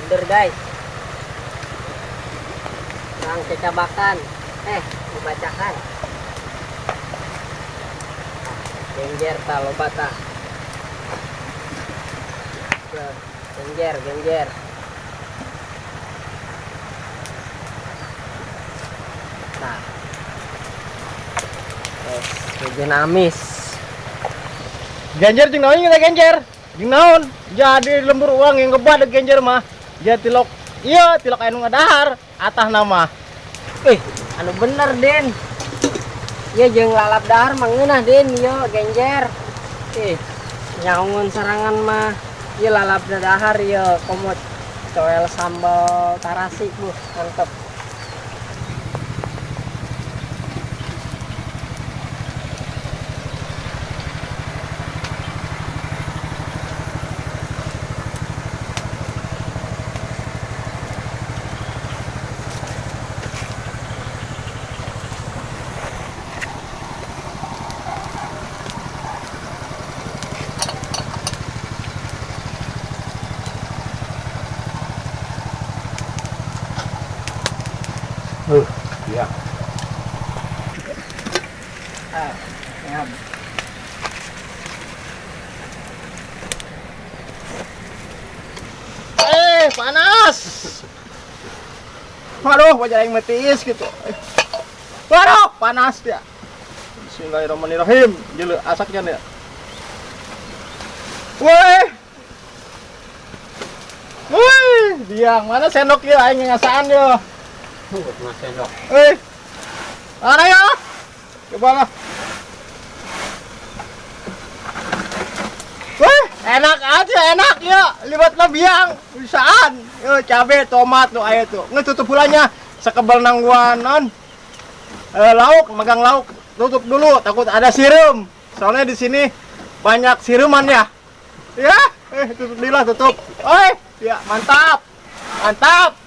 Mundur, guys. Urang cacabakan. Eh, dibacakan. Genjer ta loba ta. Ya, genjer, genjer. Nah. Yes, hujan amis. Genjer jeung naon kita genjer? Jeung naon? Jadi lembur uang yang ngebad genjer mah. Ya tilok, iya tilok anu ngadahar atah nama. Eh, anu bener, Den. Iya jeung lalap dahar mah ngeunah, Den, ieu genjer. Eh, nyaungun serangan mah. Ieu lalap dahar ieu komot coel sambal tarasi, buh, mantep. Ya. Ah, ya. Eh, panas. Waduh, wajah aing metiis gitu. Waduh, panas ya. Bismillahirrahmanirrahim. Jele asaknya ya. Woi. Woi, biang mana sendok ya aing ngasaan ya. Mas sendok. Eh. Mana ya? Coba lah. Wih, enak aja, enak ya. Libatlah biang, bisaan. Yo, cabe, tomat tuh aya tuh. Ngetutup bulannya sekebal nangguan non. Lauk, megang lauk, tutup dulu takut ada sirum. Soalnya di sini banyak siruman ya. Ya, tutup dulu lah, tutup. Oi, ya mantap. Mantap.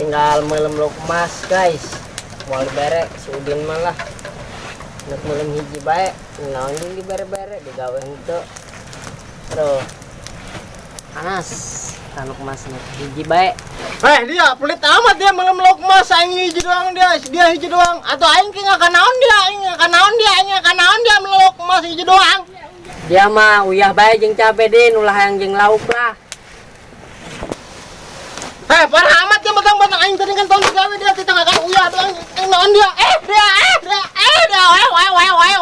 Tinggal melem lauk emas, guys. Moal dibere si Udin malah. Nek melem hiji bae, naon jeung dibere-bere digawe henteu. Terus panas tanuk emasnya hiji bae. Dia pelit amat dia melem lauk emas, aing hiji doang dia, dia hiji doang. Atau aing ki ngakan naon dia, aing ngakan naon dia, aing ngakan naon dia melem lauk emas hiji doang. Dia mah uyah bae jeung cabe, Din, ulah hayang jeung lauk lah. Parah amat dia mentang-mentang aing tadi kan tahun digawe dia tidak ngakan uyah doang. Aing naon dia? Dia, dia, dia, weh, weh, weh, weh,